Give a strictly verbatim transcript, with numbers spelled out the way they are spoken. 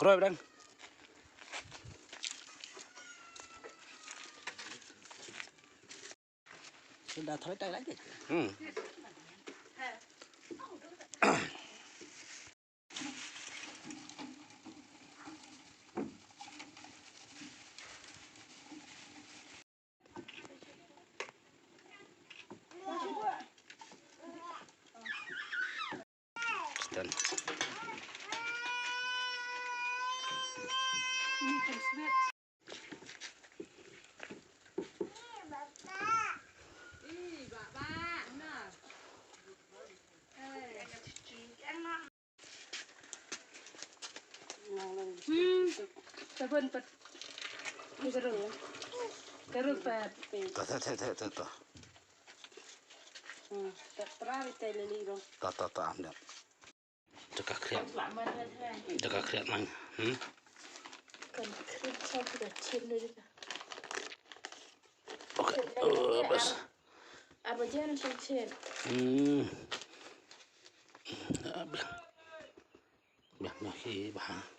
Roi bdang. Sudah throi tai lagi. Hmm. Stan. Hmm. Sabun pat. Ni garu. Garu pat. Ta ta ta ta ta ta. Hmm. Ta tra ri te lili ro. Ta ta ta am da. Jaka kriat. Jaka kriat nang. Hmm. Kan kriat sa kita chin ni. Okay. Oh, bas. Apa je na chin chin. Hmm. Biang, biang, biang, biang, biang.